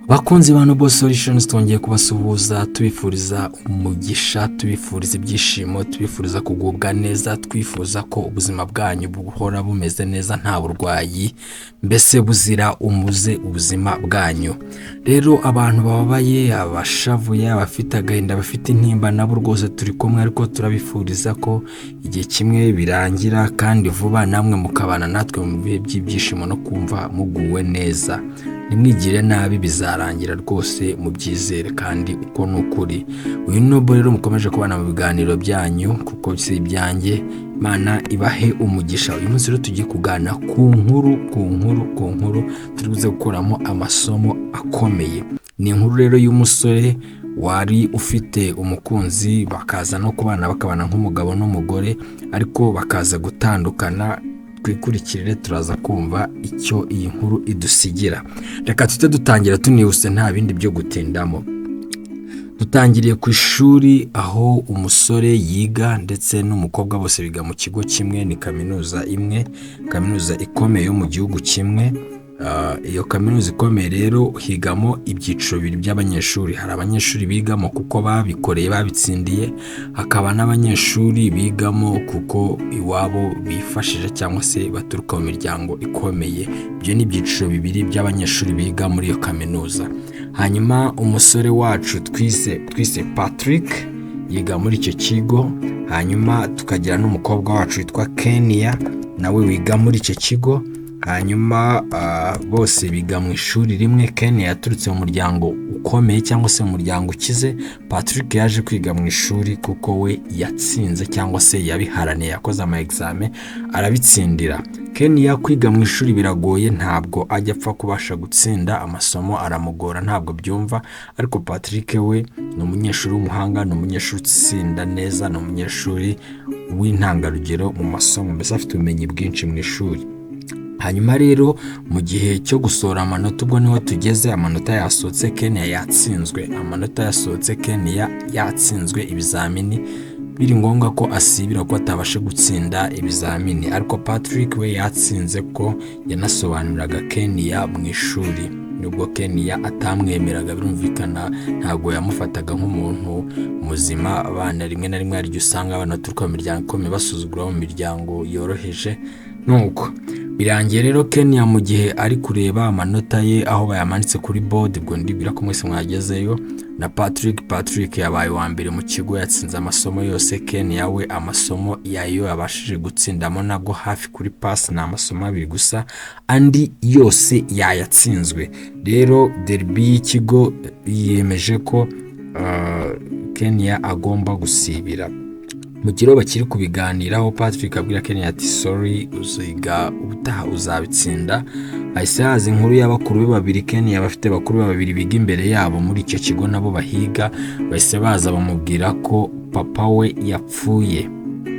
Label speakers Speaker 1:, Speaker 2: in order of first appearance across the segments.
Speaker 1: Bakunzi ba Noble Solutions, twongeye kubasuhuza, tubifuriza umugisha, tubifuriza ibyishimo, tubifuriza kugubwa neza, twifuza ko ubuzima bwanyu buhora bumeze neza, nta burwayi, mbese buzira umuze ubuzima bwanyu. Rero abantu bababaye, abashavuye, abafite agahinda, abafite intimba, nabo rwose turi kumwe, ariko turabifuriza ko igihe kimwe birangira kandi vuba, namwe mukabana natwe mu bihe by'ibyishimo no kumva muguwe neza. Ntimwigire nabi, bizarangira rwose, mubyizere kandi uko ni ukuri. Uyu ni Noble rero mukomeje kubana mu biganiro byanyu, kuko si ibyanjye. Imana ibahe umugisha. Uyu munsi rero tugiye kuganira ku nkuru, ku nkuru, ku nkuru turi buze gukuramo amasomo akomeye. Ni inkuru rero y'umusore wari ufite umukunzi, bakaza no kubana, bakabana nk'umugabo n'umugore, ariko bakaza gutandukana. Twikurikirire, turaza kumva icyo iyi nkuru idusigira. Reka tujye dutangira tunihuse, nta bindi byo gutindamo. Dutangiriye ku ishuri aho umusore yiga ndetse n'umukobwa, bose biga mu kigo kimwe, ni kaminuza imwe, kaminuza ikomeye yo mu gihugu kimwe. Iyo kaminuza ikomeye rero higamo ibyiciro bibiri by'abanyeshuri. Hari abanyeshuri bigamo kuko babikoreye, babitsindiye, hakaba n'abanyeshuri bigamo kuko iwabo bifashije cyangwa se baturuka mu miryango ikomeye. Ibyo ni ibyiciro bibiri by'abanyeshuri biga muri iyo kaminuza. Hanyuma umusore wacu twise Patrick yiga muri icyo kigo, hanyuma tukagira n'umukobwa wacu witwa Kenia, nawe wiga muri icyo kigo. Hanyuma bose biga mu ishuri rimwe. Kenia yaturutse mu muryango ukomeye cyangwa se mu muryango ukize. Patrick yaje kwiga mu ishuri kuko we yatsinze cyangwa se yabiharaniye, yakoze ama examen arabitsindira. Kenia kwiga mu ishuri biragoye, ntabwo ajya apfa kubasha gutsinda amasomo, aramugora, ntabwo byumva. Ariko Patrick we ni umunyeshuri w'umuhanga, ni umunyeshuri utsinda neza, ni umunyeshuri w'intangarugero mu masomo, mbese afite ubumenyi bwinshi mu ishuri. Hanyuma rero mu gihe cyo gusohora amanota, ubwo niho tugeze, amanota yasohotse, Kenia yatsinzwe. Amanota yasohotse, Kenia yatsinzwe ibizamini, biri ngombwa ko asibira ko atabasha gutsinda ibizamini. Ariko Patrick we yatsinze, ko yanasobanuriraga Kenia mu ishuri, nubwo Kenia atamwemeraga. Birumvikana, ntabwo yamufataga nk'umuntu muzima. Abana rimwe na rimwe hari igihe usanga abana baturuka mu miryango ikomeye basuzugura mu miryango yoroheje. Nuko birangiye rero, Kenia mu gihe ari kureba amanota ye aho bayamanitse kuri board, ubwo ndibwira ko mwese mwagezeyo, na Patrick. Patrick yabaye uwa mbere mu kigo, yatsinze amasomo yose. Kenia we amasomo yayo yabashije gutsindamo nabwo hafi kuri pass ni amasomo abiri gusa, andi yose yayatsinzwe. Rero DRB y'ikigo yiyemeje ko Kenia agomba gusibira. Mu gihe bakiri kubiganiraho, Patrick abwira Kenia ati: "Sorry, uziga ubutaha uzabitsinda." Hahise haza inkuru y'abakuru be babiri. Kenia bafite bakuru be babiri biga imbere yabo muri icyo kigo, nabo bahiga. Bahise baza bamubwira ko papa we yapfuye,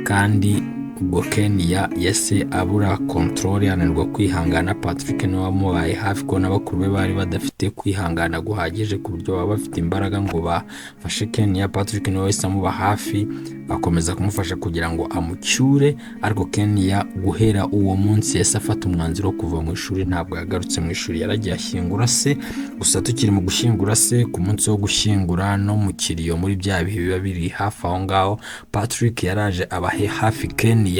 Speaker 1: kandi ubwo Kenia yase abura control, ananirwa kwihangana. Patrick niwe wamubaye hafi, ko na bakuru be bari badafite kwihangana guhagije ku buryo baba bafite imbaraga ngo bafashe Kenia. Patrick niwe wahise amuba hafi, akomeza kumufasha kugira ngo amucyure. Ariko Kenia guhera uwo munsi yahise afata umwanzuro wo kuva mu ishuri, ntabwo yagarutse mu ishuri, yaragiye ashyingura se gusa. Tukiri mu gushyingura se, ku munsi wo gushyingura no mu kiriyo, muri bya bihe biba biri hafi aho ngaho, Patrick yaraje abahe hafi Kenia,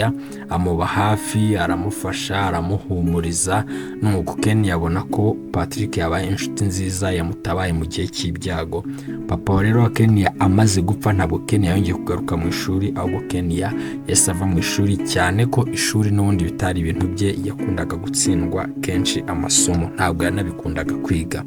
Speaker 1: amuba hafi, aramufasha, aramuhumuriza. Nuko Kenia abona ko Patrick yabaye inshuti nziza, yamutabaye mu gihe cy'ibyago. Papa rero wa Kenia amaze gupfa, ntabwo Kenia yongeye kugaruka mu ishuri, ahubwo Kenia yahise ava mu ishuri, cyane ko ishuri n'ubundi bitari ibintu bye, yakundaga gutsindwa kenshi amasomo, ntabwo yanabikundaga kwiga.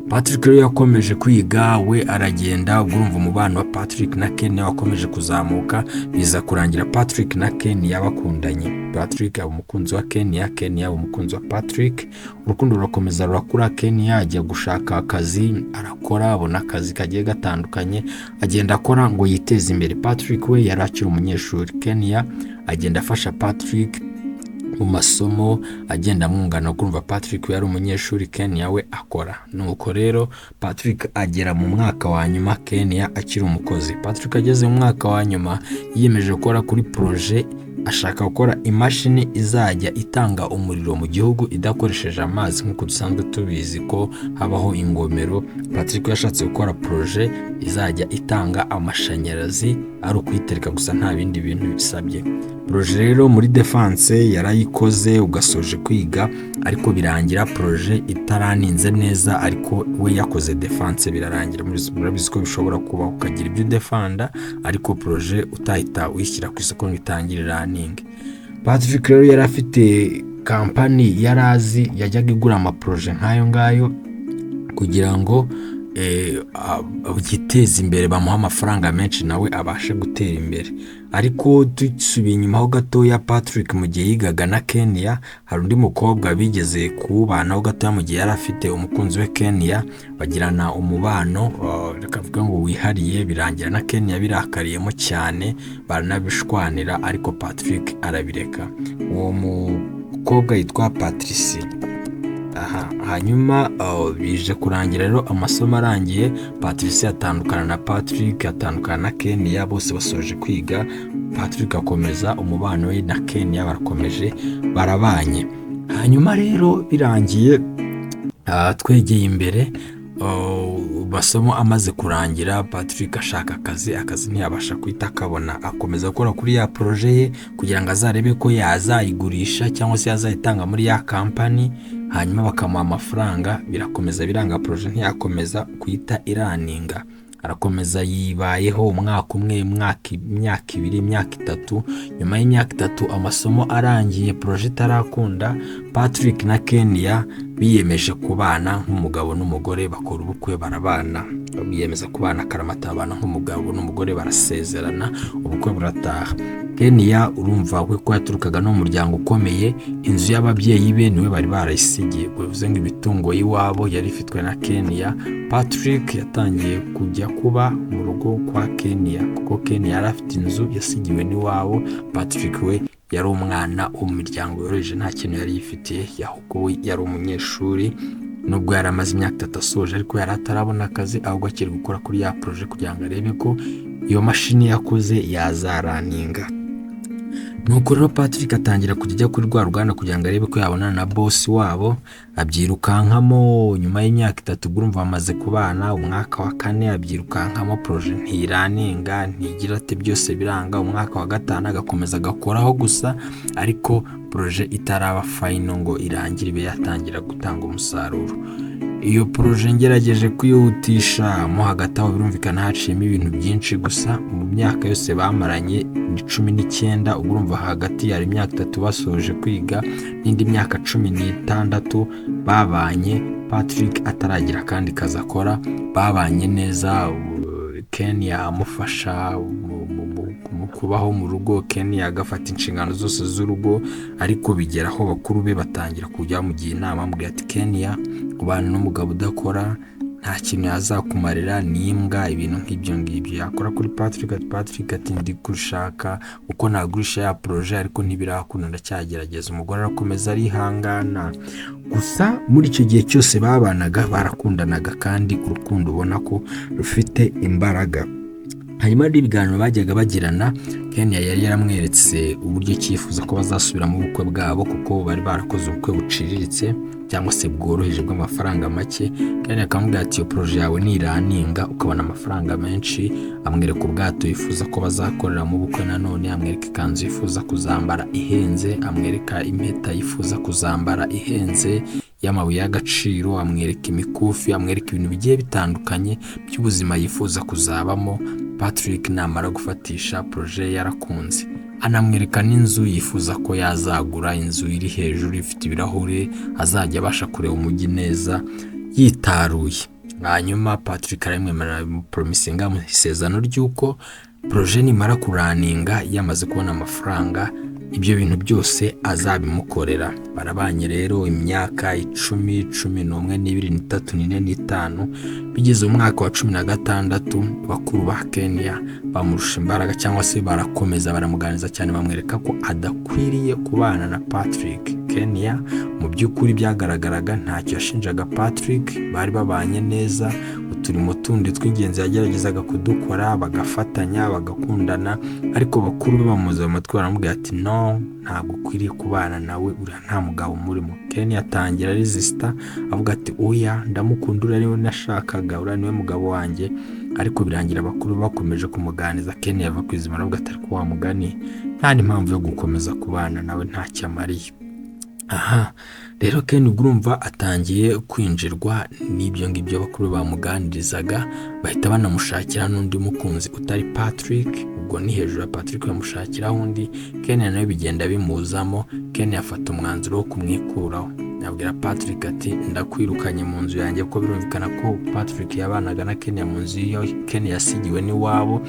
Speaker 1: Patrick rero yakomeje kwiga, we aragenda. Ubwo urumva umubano wa Patrick na Kenia wakomeje kuzamuka, biza kurangira Patrick na Kenia bakundanye. Patrick aba umukunzi wa Kenia, Kenia aba umukunzi wa Patrick. Urukundo rurakomeza rurakura. Kenia ajya gushaka akazi, arakora, abona akazi kagiye gatandukanye, agenda akora ngo yiteze imbere. Patrick we yari akiri umunyeshuri. Kenia agenda afasha Patrick mu masomo, agenda amwunganira. Kumva Patrick we yari umunyeshuri, Kenia we akora. Nuko rero Patrick agera mu mwaka wa nyuma, Kenia akiri umukozi. Patrick ageze mu mwaka wa nyuma yiyemeje gukora kuri projet. Ashaka gukora imashini izajya itanga umuriro mu gihugu idakoresheje amazi, nk'uko dusanzwe tubizi ko habaho ingomero. Patrick yashatse gukora projet izajya itanga amashanyarazi ari ukuyitereka gusa, nta bindi bintu bisabye. Projet rero muri défense yarayikoze, ugasoje kwiga, ariko birangira projet itaraninze neza. Ariko we yakoze défense birarangira. Murabizi ko bishobora kuba ukagira ibyo udefanda, ariko projet utahita uyishyira ku isoko ngo itangire running. Patrick rero yari afite company yari azi yajyaga igura amaprojet nk'ayo ngayo kugira ngo yiteze imbere, bamuha amafaranga menshi nawe abashe gutera imbere. Ariko dusubiye inyuma ho gatoya, Patrick mu gihe yigaga na Kenya, hari undi mukobwa bigeze kuwubanaho gatoya. Mu gihe yari afite umukunzi we Kenya, bagirana umubano, reka mvuge ngo wihariye, birangira na Kenya birakariyemo cyane, baranabishwanira, ariko Patrick arabireka. Uwo mukobwa yitwa Patricie. Aha hanyuma bije kurangira rero amasomo arangiye, Patricia atandukana na Patrick, atandukana na Kenya, bose basoje kwiga. Patrick akomeza umubano we na Kenya, barakomeje barabanye. Hanyuma rero birangiye, twegeye imbere, masomo amaze kurangira, Patrick ashaka akazi, akazi ntiyabasha guhita akabona. Akomeza gukora kuri ya projet ye kugira ngo azarebe ko yazayigurisha cyangwa se yazayitanga muri ya company, hanyuma bakamuha amafaranga. Birakomeza biranga, projet ntiyakomeza guhita iraninga. Arakomeza yibayeho umwaka umwe, imyaka 2, imyaka 3. Nyuma y'imyaka 3 amasomo arangiye, projet itarakunda, Patrick na Kenya biyemeje kubana nk'umugabo n'umugore, bakora ubukwe, barabana, biyemeza kubana akaramata, babana nk'umugabo n'umugore, barasezerana, ubukwe burataha. Kenya urumva we ko yaturukaga no mu muryango ukomeye, inzu y'ababyeyi be niwe bari barayisigiye, bivuze ngo imitungo y'iwabo yari ifitwe na Kenya. Patrick yatangiye kujya kuba mu rugo kwa Kenya kuko Kenya yari afite inzu yasigiwe n'iwabo. Patrick we yari umwana wo mu miryango yoroheje, nta kintu yari yifitiye, ahubwo we yari umunyeshuri. Nubwo yari amaze imyaka 3 asoje, ariko yari atarabona akazi, ahubwo akiri gukora kuri ya projet kugira ngo arebe ko iyo mashini yakoze yazaraninga. Nuko rero Patrick atangira kujya ajya kuri rwa ruganda kugira ngo arebe ko yabonana na boss wabo, abyirukankamo. Nyuma y'imyaka 3, ubwo urumva bamaze kubana umwaka wa kane, abyirukankamo, projet ntiraninga, ntigira ate, byose biranga. Umwaka wa gatanu agakomeza agakoraho gusa, ariko projet itaraba final ngo irangire ibe yatangira gutanga umusaruro. Iyo projet, ngerageje kwihutisha mo hagati aho, birumvikana haciyemo ibintu byinshi. Gusa mu myaka yose bamaranye ni 19. Ubwo urumva hagati hari imyaka 3 basoje kwiga n'indi myaka 16 babanye Patrick ataragira akandi kazi akora. Babanye neza, Kenya amufasha mu kubaho mu rugo, Kenya agafata inshingano zose z'urugo. Ariko bigera aho bakuru be batangira kujya bamugira inama, bamubwira ati: "Kenya, ubana n'umugabo udakora, nta kintu yazakumarira, ni imbwa", ibintu nk'ibyo ngibyo. Yakora kuri Patrick, ati: "Patrick", ati, "ndi gushaka uko nagurisha ya projet, ariko ntibirakunda, ndacyagerageza." Umugore arakomeza arihangana. Gusa muri icyo gihe cyose babanaga, barakundanaga, kandi urukundo ubona ko rufite imbaraga. Hanyuma n'ibiganiro bajyaga bagirana, Kenya yari yaramweretse uburyo cyifuza ko bazasubira mu bukwe bwabo, kuko bari barakoze ubukwe buciriritse cyangwa se bworoheje bw'amafaranga make. Kenya akamubwira ati: "Iyo projet yawe niraninga ukabona amafaranga menshi", amwereka ubwato yifuza ko bazakoreramo ubukwe nanone, amwereka ikanzu yifuza kuzambara ihenze, amwereka impeta yifuza kuzambara ihenze y'amabuye y'agaciro, amwereka imikufi, amwereka ibintu bigiye bitandukanye by'ubuzima yifuza kuzabamo Patrick namara gufatisha projet yarakunze. Anamwereka n'inzu yifuza ko yazagura, inzu iri hejuru ifite ibirahure, azajya abasha kureba umujyi neza yitaruye. Hanyuma Patrick aramwemerera, poromisinga mu isezerano ry'uko projet nimara kuraninga, yamaze kubona amafaranga, ibyo bintu byose azabimukorera. Barabanye rero imyaka 10, 11, 2, 3, 4, 5. Bigeze mu mwaka wa 16, bakuru ba Kenya bamurusha imbaraga, cyangwa se barakomeza baramuganiriza cyane, bamwereka ko adakwiriye kubana na Patrick. Kenya mu by'ukuri byagaragaraga ntacyo yashinjaga Patrick, bari babanye neza. Utangiye kumubwira ngo agiye gushaka uko yagurisha ya projet, Uturimo tundi tw'ingenzi yageragezaga kudukora, bagafatanya, bagakundana, ariko bakuru be bamuza mu matwi baramubwira ati: "No, ntabwo ukwiriye kubana nawe, uriya nta mugabo umurimo." Ken yatangira resista avuga ati: "Oya, ndamukunda, uriya niwe nashakaga, uriya niwe mugabo wanjye." Ariko birangira abakuru bakomeje kumuganiza, Ken yava ku izima aravuga ati: "Ariko wa mugani nta n'impamvu yo gukomeza kubana nawe, ntacyo amariye." Aha rero Ken ubwo urumva atangiye kwinjirwa n'ibyo ngibyo bakuru bamuganirizaga, bahita banamushakira n'undi mukunzi utari Patrick. Ubwo ni hejuru ya Patrick bamushakiraho undi. Ken nawe bigenda bimuzamo. Ken afata umwanzuro wo kumwikuraho, abwira Patrick ati: "Ndakwirukanye mu nzu yanjye," kuko birumvikana ko Patrick yabanaga na Ken mu nzu iyo Ken yasigiwe n'iwabo.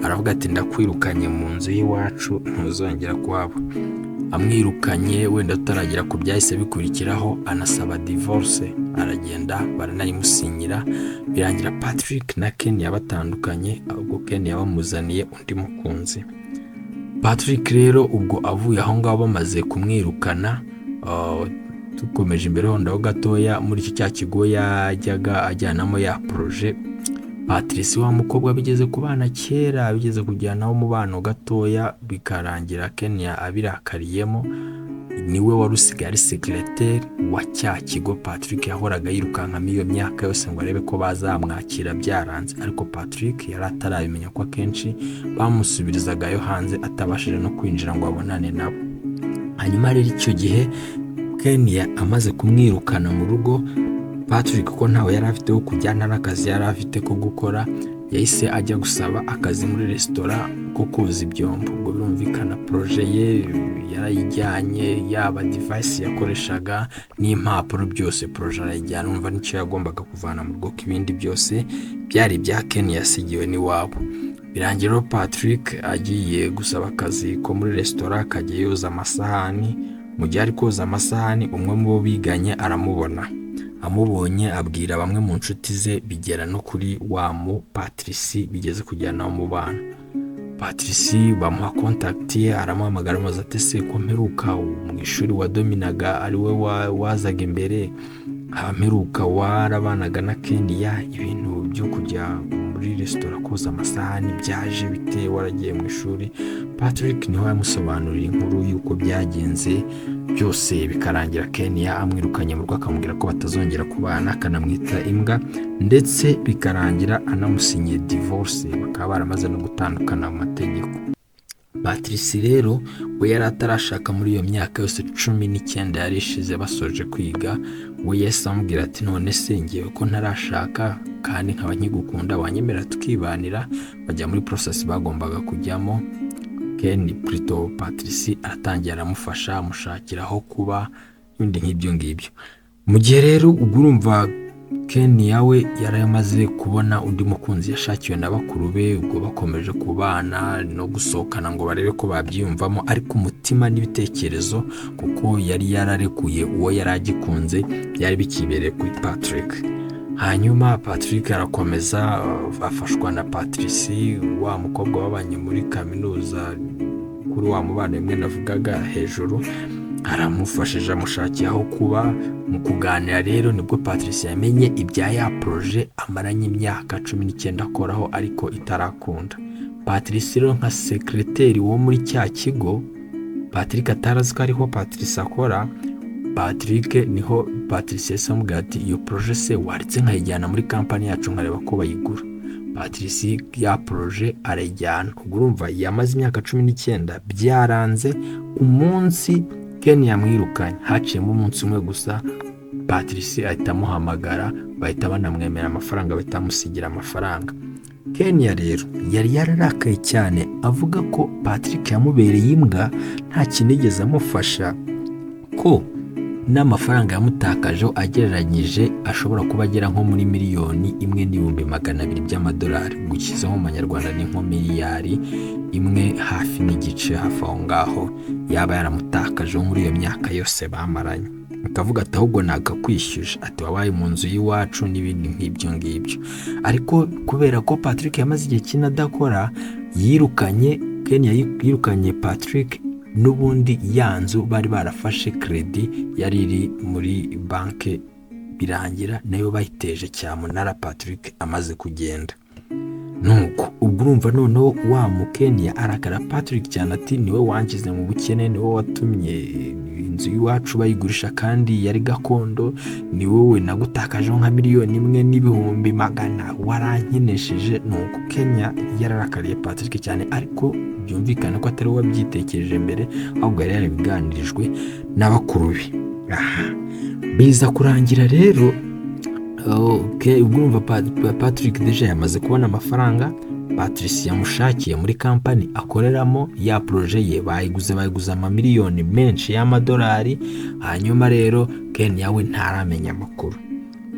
Speaker 1: Aravuga ati: "Ndakwirukanye mu nzu y'iwacu, ntuzongera kuhaba." Amwirukanye, wenda tutaragera ku byahise bikurikiraho, anasaba divorce, aragenda baranayimusinyira. Birangira Patrick na Ken batandukanye. Ubwo Ken yabamuzaniye undi mukunzi. Patrick rero ubwo avuye aho ngaho bamaze kumwirukana, dukomeje imbere hondaho gatoya, muri icyo cya kigo yajyaga ajyanamo ya projet, Patrice wa mukobwa bigeze kubana kera, bigeze kujyanaho umubano gatoya, bikarangira Kenya abirakariyemo, niwe wari usigaye ari secrétaire wa cya kigo Patrick yahoraga yirukankamo iyo myaka yose ngo arebe ko bazamwakira, byaranze. Ariko Patrick yari atarabimenya ko akenshi bamusubirizagayo hanze, atabashije no kwinjira ngo abonane nabo. Hanyuma rero icyo gihe Kenya amaze kumwirukana mu rugo, Patrick ko ntawe yari afite wo kujya, nta n'akazi yari afite ko gukora, yahise ajya gusaba akazi muri resitora ko koza ibyombo. Ubwo birumvikana projet ye yarayijyanye, yaba device yakoreshaga n'impapuro byose, projet arayijyana. Umva nicyo yagombaga kuvana mu rugo, ko ibindi byose byari ibya Ken yasigiwe n'iwabo. Birangira rero Patrick agiye gusaba akazi ko muri resitora, akajya yoza amasahani. Mu gihe ari koza amasahani, umwe mu bo biganye aramubona. Amubonye abwira bamwe mu nshuti ze, bigera no kuri wa mu Patrice bigeze kujyana umubano. Patrice bamuha contact ye, aramuhamagara, amubaza ati: "Ese ko mperuka mu ishuri wadominaga, ari we wazaga imbere, mperuka warabanaga na Kenya, ibintu byo kujya muri resitora koza amasahani byaje bite waragiye mu ishuri?" Patrick niho yamusobanuriye inkuru y'uko byagenze byose, bikarangira Kenya amwirukanye mu rugo, akamubwira ko batazongera kubana, akanamwita imbwa, ndetse bikarangira anamusinyiye divorce, bakaba baramaze no gutandukana mu mategeko. Patrice rero we yari atarashaka muri iyo myaka yose 19 yari ishize basoje kwiga. We yahise amubwira ati: "None se ngewe ko ntarashaka kandi nkaba nkigukunda, wanyemerera tukibanira?" Bajya muri process bagombaga kujyamo. Ken, plutôt Patrice, aratangira aramufasha, amushakira aho kuba n'ibindi nk'ibyo ngibyo. Mu gihe rero ubwo urumva Ken yawe yari amaze kubona undi mukunzi yashakiwe na bakuru be, ubwo bakomeje kubana no gusohokana ngo barebe ko babyiyumvamo, ariko umutima n'ibitekerezo, kuko yari yararekuye uwo yari agikunze, byari bikibereye kuri Patrick. Hanyuma Patrick arakomeza afashwa na Patrice wa mukobwa wabanye muri kaminuza, kuri wa mubano rimwe navugaga hejuru. Aramufashije, amushakiye aho kuba. Mu kuganira rero nibwo Patrice yamenye ibya ya projet amaranye imyaka 19 akoraho ariko itarakunda. Patrice rero nka secrétaire wo muri cya kigo Patrick atarazi ko ariho Patrice akora, Patrick niho Patrice yahise amubwira ati: "Iyo projet se waretse nkayijyana muri kampani yacu nkareba ko bayigura?" Patrice ya projet arayijyana. Ubwo urumva yamaze imyaka 19 byaranze. Umunsi Ken yamwirukanye, haciyemo umunsi umwe gusa, Patrice ahita amuhamagara, bahita banamwemera amafaranga, bahita bamusigira amafaranga. Kenya rero yari yararakaye cyane, avuga ko Patrick yamubereye imbwa, nta kintu yigeze amufasha, ko n'amafaranga yamutakajeho agereranyije ashobora kuba agera nko muri 1,200,000 by'amadolari. Gushyizeho mu manyarwanda ni nko miliyari 1 hafi n'igice, hafi aho ngaho yaba yaramutakajeho muri iyo myaka yose bamaranye. Akavuga ati: "Ahubwo nagakwishyuje," ati: "Wabaye mu nzu y'iwacu," n'ibindi nk'ibyo ngibyo. Ariko kubera ko Patrick yamaze igihe kinini adakora, yirukanye Kenya, yirukanye Patrick, n'ubundi ya nzu bari barafashe crédit yari iri muri banki. Birangira nayo bayiteje cyamunara Patrick amaze kugenda. Nuko ubwo urumva noneho wa mukeniya arakara Patrick cyane, ati: "Niwe wangize mu bukene, niwe watumye inzu y'iwacu bayigurisha kandi yari gakondo, ni wowe nagutakajeho nka 1,100,000, warankenesheje." Nuko Kenya yararakariye Patrick cyane, ariko byumvikane ko atari we wabyitekereje mbere, ahubwo yari yarabiganirijwe n'abakuru be. Aha biza kurangira rero. Okay, ubwo urumva Patrick déjà yamaze kubona amafaranga Patrice yamushakiye muri kampani akoreramo. Ya projet ye bayiguze, bayiguze amamiliyoni menshi y'amadolari. Hanyuma rero Kenya we ntaramenya amakuru.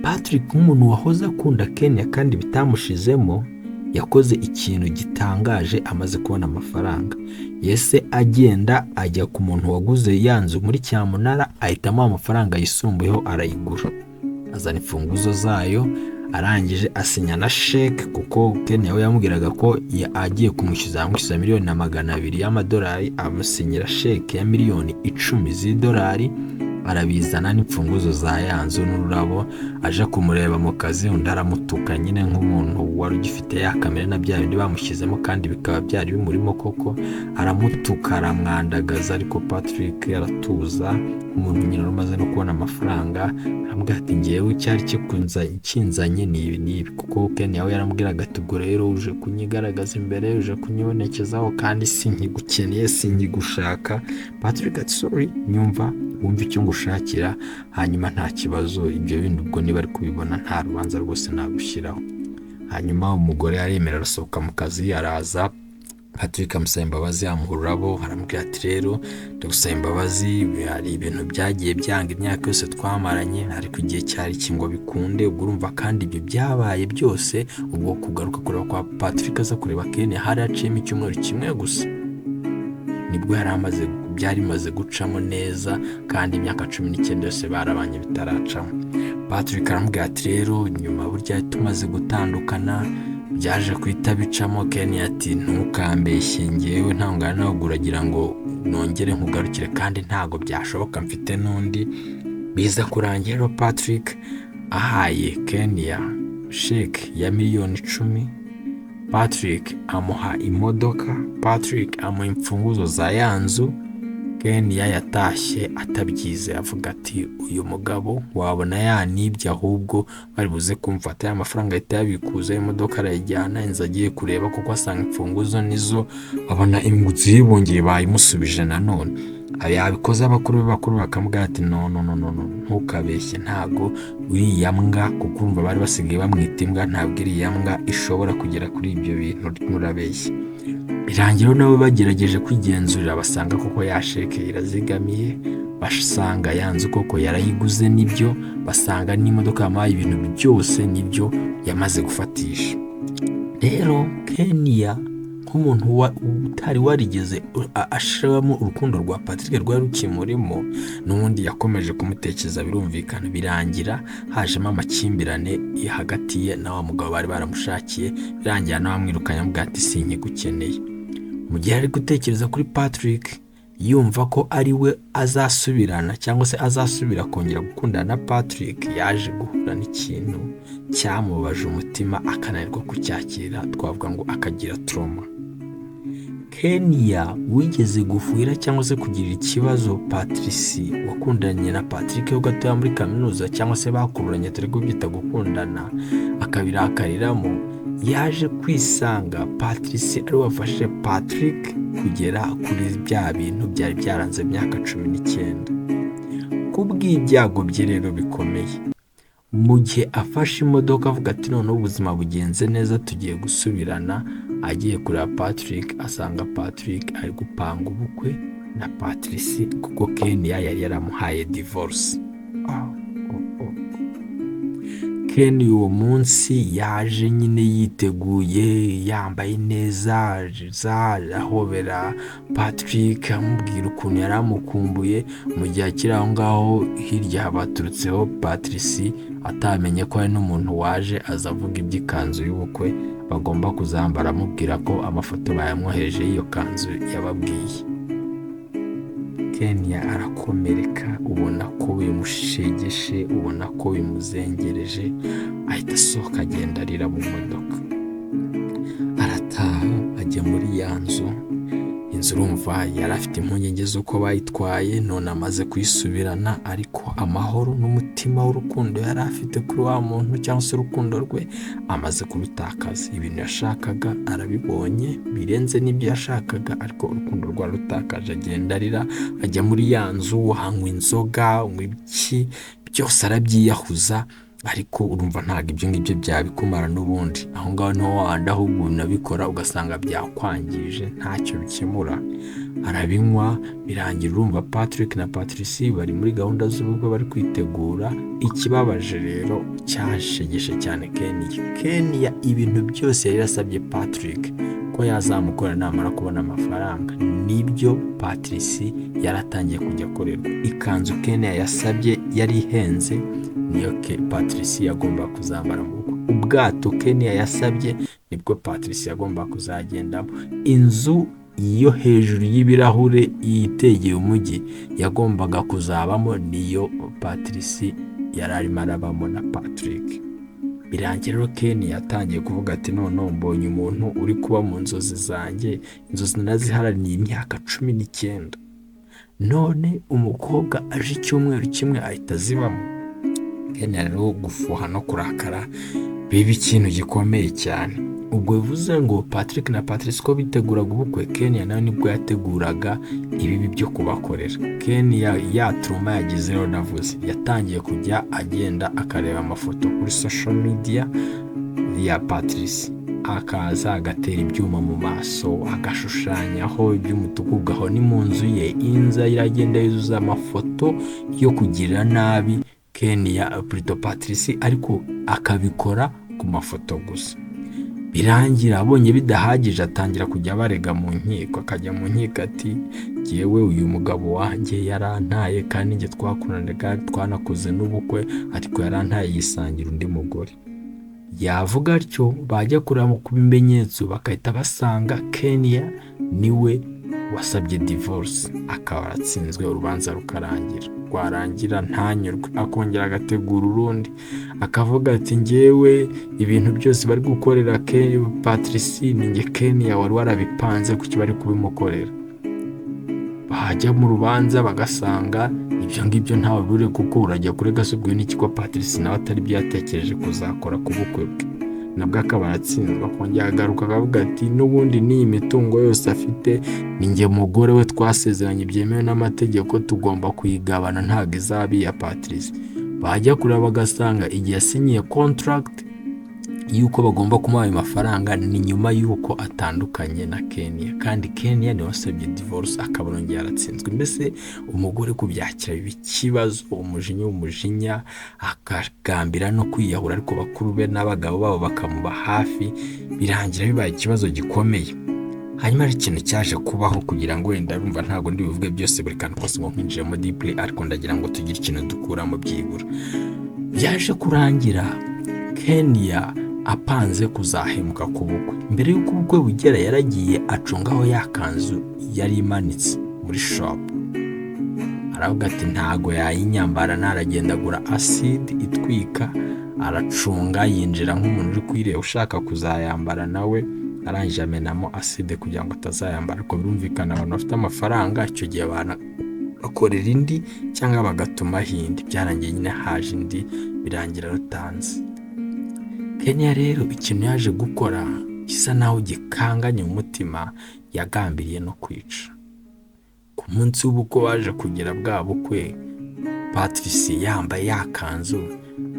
Speaker 1: Patrick, nk'umuntu wahoze akunda Kenya kandi bitamushizemo, yakoze ikintu gitangaje. Amaze kubona amafaranga, yese agenda ajya ku muntu waguze ya nzu muri cyamunara, ahitamo amafaranga yisumbuyeho arayigura, azana imfunguzo zayo, arangije asinya na sheke, kuko Kenya we yamubwiraga ko agiye kumwishyuza yamwishyuza 1,200,000 y'amadolari. Amusinyira sheke ya 10 miliyoni z'idolari, arabizana n'imfunguzo za ya nzu n'ururabo. Aje kumureba mu kazi, undi aramutuka nyine nk'umuntu wari ugifite ya kamere na bya bindi bamushyizemo, kandi bikaba byari bimurimo koko. Aramutuka, aramwandagaza, ariko Patrick aratuza nk'umuntu nyine wari umaze no kubona amafaranga. Aramubwira ati: "Ngewe icyari kinzanye ni ibi n'ibi," kuko Ken we yaramubwiraga ati: "Ubwo rero uje kunyigaragaza imbere, uje kunyibonekezaho, kandi sinkigukeneye, sinkigushaka." Patrick ati: "Sorry, nyumva wumve icyo ngushakira, hanyuma nta kibazo, ibyo bindi ubwo niba ari kubibona nta rubanza rwose nagushyiraho." Hanyuma umugore aremera, arasohoka mu kazi, araza. Patrick amusaba imbabazi, amuha ururabo, aramubwira ati: "Rero ndagusaba imbabazi, hari ibintu byagiye byanga imyaka yose twamaranye, ariko igihe cyari iki ngo bikunde." Ubwo urumva kandi ibyo byabaye byose, ubwo kugaruka kureba kwa Patrick aza kureba Ken, hari haciyemo icyumweru kimwe gusa, nibwo yari amaze byari bimaze gucamo neza, kandi imyaka 19 yose barabanye bitaracamo. Patrick aramubwira ati: "Rero nyuma burya tumaze gutandukana byaje guhita bicamo." Ken ati: "Ntukambeshye, ngewe ntangana nawe, uragira ngo nongere nkugarukire kandi ntabwo byashoboka, mfite n'undi." Biza kurangira rero Patrick ahaye Kenya sheke ya 10 miliyoni, Patrick amuha imodoka, Patrick amuha imfunguzo za ya nzu. Kenya yatashye atabyize, avuga ati: "Uyu mugabo wabona yanibye, ahubwo bari buze kumfata." Ya mafaranga ahita yabikuza, imodoka arayijyana, inzu agiye kureba kuko asanga imfunguzo nizo, abona inzu yibongeye bayimusubije nanone. Yabikoze, abakuru be bakuru bakamubwira ati: "No, no, no, no, no, ntukabeshye, ntago uriya mbwa," kuko urumva bari basigaye bamwita imbwa, "ntabwo iriya mbwa ishobora kugera kuri ibyo bintu, murabeshya." Birangira nabo bagerageje kwigenzurira, basanga koko ya sheke irazigamiye, basanga ya nzu koko yarayiguze nibyo, basanga n'imodoka yamuhaye, ibintu byose nibyo yamaze gufatisha. Rero Kenya, nk'umuntu utari warigeze ashiramo urukundo rwa Patrick rwari rukimurimo, n'ubundi yakomeje kumutekereza, birumvikana. Birangira hajemo amakimbirane hagati ye na wa mugabo bari baramushakiye, birangira nawe amwirukanye, amubwira ati: "Sinkigukeneye." Mu gihe ari gutekereza kuri Patrick, yumva ko ari we azasubirana cyangwa se azasubira kongera gukundana na Patrick, yaje guhura n'ikintu cyamubabaje umutima akananirwa kucyakira, twavuga ngo akagira trauma. Kenya wigeze gufuhira cyangwa se kugirira ikibazo Patrice wakundanye na Patrick ho gatoya muri kaminuza, cyangwa se bakururanye, turi kubyita gukundana, akabirakariramo, yaje kwisanga Patrice ari we wafashije Patrick kugera kuri bya bintu byari byaranze imyaka 19. Kubw'ibyago bye rero bikomeye, mu gihe afashe imodoka avuga ati: "Noneho ubuzima bugenze neza, tugiye gusubirana," agiye kureba Patrick asanga Patrick ari gupanga ubukwe na Patrice, kuko Kenya yari yaramuhaye divorce. Oh. Ken uwo munsi yaje nyine yiteguye, yambaye neza, ahobera Patrick, amubwira ukuntu yari amukumbuye. Mu gihe akiri aho ngaho, hirya baturutseho Patrice atamenye ko hari n'umuntu waje, aza avuga iby'ikanzu y'ubukwe bagomba kuzambara, amubwira ko amafoto bayamwohereje y'iyo kanzu yababwiye. Ken yarababaye cyane. Kenya arakomereka, ubona ko bimushegeshe, ubona ko bimuzengereje, ahita asohoka agenda arira mu modoka. Arataha ajya muri ya nzu. Inzu urumva yari afite impungenge z'uko bayitwaye, none amaze kuyisubirana, ariko amahoro n'umutima w'urukundo yari afite kuri wa muntu cyangwa se urukundo rwe amaze kurutakaza. Ibintu yashakaga arabibonye birenze n'ibyo yashakaga, ariko urukundo rwararutakaje. Agenda arira, ajya muri ya nzu, anywa inzoga, anywa ibiki byose arabyiyahuza, ariko urumva ntabwo ibyo ngibyo byabikumara n'ubundi. Aho ngaho niho wahandi ahubwo unabikora ugasanga byakwangije, ntacyo bikemura. Arabinywa birangira. Urumva Patrick na Patricie bari muri gahunda z'ubukwe, bari kwitegura. Ikibabaje rero cyashegeshe cyane Kenya, Kenya ibintu byose yari yarasabye Patrick ko yazamukorera namara kubona amafaranga, nibyo Patricie yaratangiye kujya akorerwa. Ikanzu Kenya yasabye yari ihenze, niyo Patricie yagomba kuzambara mu bukwe. Ubwato Kenya yasabye nibwo Patricie yagomba kuzagendamo. Inzu yo hejuru y'ibirahure yitegeye umujyi yagombaga kuzabamo, niyo Patricie yari arimo arabamo na Patrick. Birangira rero Ken yatangiye kuvuga ati: "Noneho mbonye umuntu uri kuba mu nzozi zanjye, inzozi naraziharaniye imyaka 19, none umukobwa aje icyumweru kimwe ahita azibamo." Ken rero gufuha no kurakara biba ikintu gikomeye cyane. Ubwo bivuze ngo Patrick na Patrice ko biteguraga ubukwe, Kenya nawe nibwo yateguraga ibibi byo kubakorera. Kenya ya trauma yagize rero navuze, yatangiye kujya agenda akareba amafoto kuri social media ya Patrice, akaza agatera ibyuma mu maso, agashushanyaho iby'umutuku gaho ni mu nzu ye. Inzu iragenda yuzuza amafoto yo kugirira nabi Kenya, plutôt Patrice, ariko akabikora ku mafoto gusa. Birangira abonye bidahagije, atangira kujya abarega mu nkiko. Akajya mu nkiko ati: "Jyewe uyu mugabo wanjye yarantaye, kandi njye twakundanaga, twanakoze n'ubukwe, ariko yarantaye yisangira undi mugore." Yavuga atyo, bajya kureba ku bimenyetso bagahita basanga Kenya niwe wasabye divorce, akaba aratsinzwe, urubanza rukarangira. Rwarangira ntanyurwe, akongera agategura urundi, akavuga ati: "Ngewe ibintu byose bari gukorera Patricie ni njye Kenya wari warabipanze, kuki bari kubimukorera?" Bajya mu rubanza bagasanga ibyo ngibyo ntawe bure, kuko urajya kurega se ubwo n'ikigo Patricie nawe atari byo yatekereje kuzakora ku bukwe bwe, nabwo akaba aratsinzwe. Akongera agaruka akavuga ati: "N'ubundi n'iyi mitungo yose afite ni njye mugore we twasezeranye byemewe n'amategeko, tugomba kuyigabana, ntabwo izaba iya Patricie." Bajya kureba bagasanga igihe yasinyiye contract y'uko bagomba kumuha ayo mafaranga ni nyuma y'uko atandukanye na Kenya, kandi Kenya niwe wasabye divorce, akaba arongeye aratsinzwe. Mbese umugore kubyakira biba ikibazo, umujinya umujinya, akagambira no kwiyahura, ariko bakuru be n'abagabo babo bakamuba hafi, birangira bibaye ikibazo gikomeye. Hanyuma hari ikintu cyaje kubaho, kugira ngo wenda rumva ntabwo ndi buvuge byose buri kantu kose ngo nkinjiremo deeply, ariko ndagira ngo tugire ikintu dukuramo byibura. Byaje kurangira Kenya apanze kuzahemuka ku bukwe. Mbere y'uko ubukwe bugera, yaragiye acungaho ya kanzu yari imanitse muri shop, aravuga ati ntago yayinyambara naragenda. Agura acide itwika, aracunga, yinjira nk'umuntu uri kuyireba ushaka kuzayambara nawe, arangije amenamo acide kugira ngo atazayambara. Ariko birumvikana, abantu bafite amafaranga icyo gihe bakorera indi cyangwa bagatumaho indi. Byarangiye nyine haje indi, birangira rutanze. Kenya rero ikintu yaje gukora gisa naho gikanganye umutima, yagambiriye no kwica. Ku munsi w'ubukwe waje kugera, bwa bukwe, Patrice yambaye ya kanzu,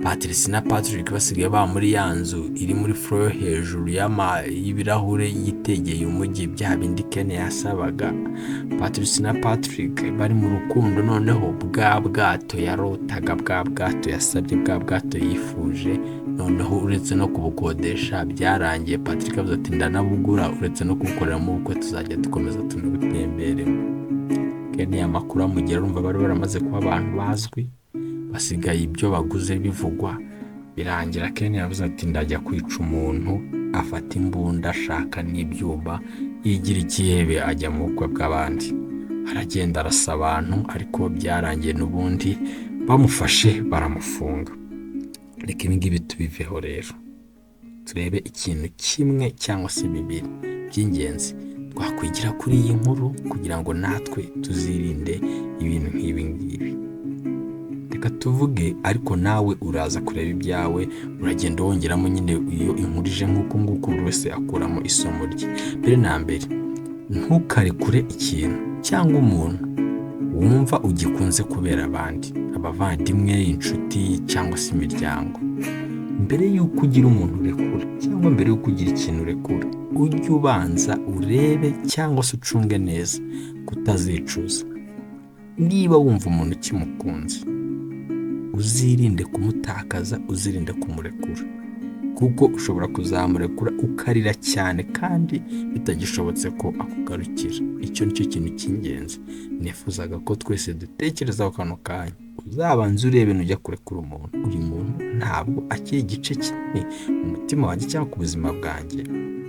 Speaker 1: Patrice na Patrick basigaye baba muri ya nzu iri muri floor yo hejuru y'ibirahure yitegeye umujyi, bya bindi Kenya yasabaga. Patrice na Patrick bari mu rukundo noneho, bwa bwato yarotaga, bwa bwato yasabye, bwa bwato yifuje, noneho uretse no kubukodesha byarangiye Patrick avuze ati: "Ndanabugura, uretse no kubukoreramo ubukwe tuzajya dukomeza tunabutemberemo." Kenya amakuru amugera, urumva bari baramaze kuba abantu bazwi, basigaye ibyo baguze bivugwa. Birangira Kenya yavuze ati: "Ndajya kwica umuntu." Afata imbunda, ashaka n'ibyuma, yigira ikihebe, ajya mu bukwe bw'abandi. Aragenda arasa abantu, ariko byarangiye n'ubundi bamufashe baramufunga. Reka ibi ngibi tubiveho rero, turebe ikintu kimwe cyangwa se bibiri by'ingenzi twakwigira kuri iyi nkuru kugira ngo natwe tuzirinde ibintu nk'ibi ngibi. Reka tuvuge, ariko nawe uraza kureba ibyawe, uragenda wongeramo nyine. Iyo inkuru ije nk'uku nguku, buri wese akuramo isomo rye. Mbere na mbere, ntukarekure ikintu cyangwa umuntu wumva ugikunze kubera abandi, abavandimwe, inshuti cyangwa se imiryango. Mbere y'uko ugira umuntu urekura cyangwa mbere y'uko ugira ikintu urekura, ujye ubanza urebe cyangwa se ucunge neza kutazicuza. Niba wumva umuntu ukimukunze, uzirinde kumutakaza, uzirinde kumurekura, kuko ushobora kuzamurekura ukarira cyane kandi bitagishobotse ko akugarukira. Icyo ni cyo kintu cy'ingenzi nifuzaga ko twese dutekerezaho kano kanya. Uzabanze urebe nujya kurekura umuntu: uyu muntu ntabwo akiri igice kinini mu mutima wanjye cyangwa ku buzima bwanjye?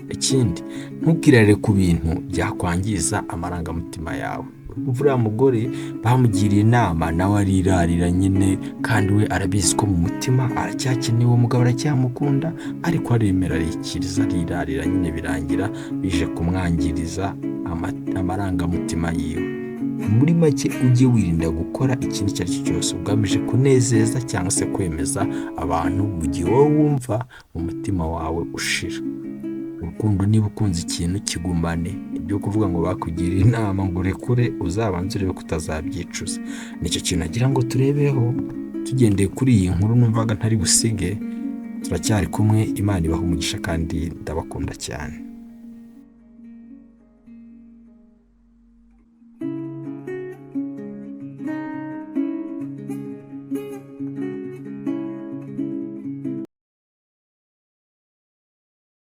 Speaker 1: Ikindi, ntukirare ku bintu byakwangiza amarangamutima yawe. Uriya mugore bamugiriye inama, nawe arirarira nyine, kandi we arabizi ko mu mutima aracyakeneye uwo mugabo, aracyamukunda, ariko aremera, arikiriza, arirarira nyine, birangira bije kumwangiriza amarangamutima yiwe. Muri make, ujye wirinda gukora ikintu icyo ari cyo cyose ugamije kunezeza cyangwa se kwemeza abantu, mu gihe wowe wumva mu mutima wawe ushira. Urukundo, niba ukunze ikintu, kigumane. Ibyo kuvuga ngo bakugiriye inama ngo urekure, uzabanze urebe ko utazabyicuza. Nicyo kintu nagira ngo turebeho tugendeye kuri iyi nkuru numvaga ntari busige. Turacyari kumwe, Imana ibaha umugisha kandi ndabakunda cyane.